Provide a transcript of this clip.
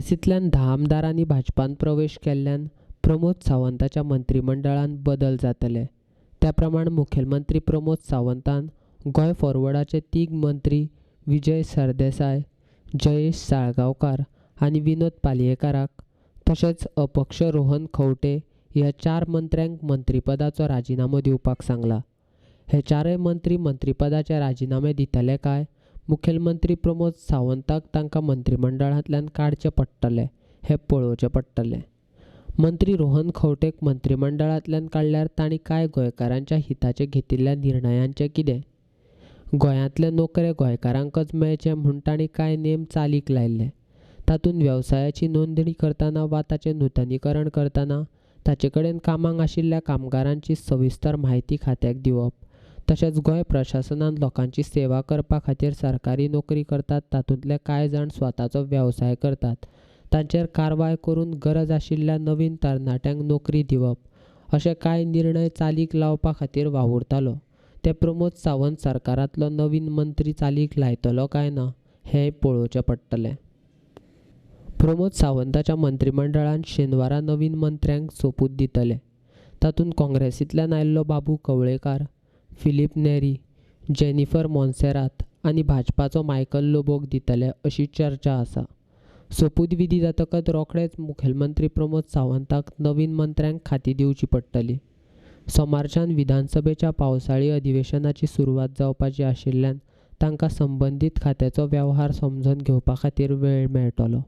काँग्रेसींतल्यान 10 आमदारांनी भाजपांत प्रवेश केल्ल्यान प्रमोद सावंताच्या मंत्रीमंडळांत बदल जातले. त्या प्रमाण मुखेलमंत्री प्रमोद सावंतान गोंय फॉरवर्डाचे 3 मंत्री विजय सरदेसाय, जयेश साळगांवकार आनी विनोद पालयेकाराक तशेंच अपक्ष रोहन खंवटे ह्या 4 मंत्र्यांक मंत्रीपदाचो राजिनामो दिवपाक सांगला. हे 4 मंत्री मंत्रीपदाचे राजिनामे दितले काय मुखेलमंत्री प्रमोद सावंताक तांकां मंत्रीमंडळांतल्यान काडचें पडटलें हें पळोवचें पडटलें. मंत्री रोहन खंवटेक मंत्रीमंडळांतल्यान काडल्यार तांणी कांय गोंयकारांच्या हिताचे घेतिल्ल्या निर्णयांचें कितें? गोंयांतले नोकरे गोंयकारांकच मेळचे म्हूण तांणी कांय नेम चालीक लायिल्ले. तातूंत वेवसायाची नोंदणी करतना वा ताचें नुतनीकरण करतना ताचे कडेन कामाक आशिल्ल्या कामगारांची सविस्तर म्हायती खात्याक दिवप, तशेंच गोंय प्रशासनान लोकांची सेवा करपा खातीर सरकारी नोकरी करतात तातूंतले कांय जाण स्वताचो वेवसाय करतात तांचेर कारवाय करून गरज आशिल्ल्या नवीन तरणाट्यांक नोकरी दिवप अशे कांय निर्णय चालीक लावपा खातीर वावुरतालो. ते प्रमोद सावंत सरकारांतलो नवीन मंत्री चालीक लायतलो काय ना हें पळोवचें पडटलें. प्रमोद सावंताच्या मंत्रीमंडळान शेनवारा नवीन मंत्र्यांक सोपूत दितले. तातूंत काँग्रेसींतल्यान आयिल्लो बाबू कवळेकार, फिलीप नेरी, जेनिफर मोन्सेरात आनी भाजपाचो मायकल लोबोक दितले अशी चर्चा आसा. सोपूतविधी जातकच रोखडेच मुखेलमंत्री प्रमोद सावंताक नवीन मंत्र्यांक खाती दिवची पडटली. सोमारच्यान विधानसभेच्या पावसाळी अधिवेशनाची सुरवात जावपाची आशिल्ल्यान तांकां संबंदीत खात्याचो वेव्हार समजून घेवपा खातीर वेळ मेळटलो.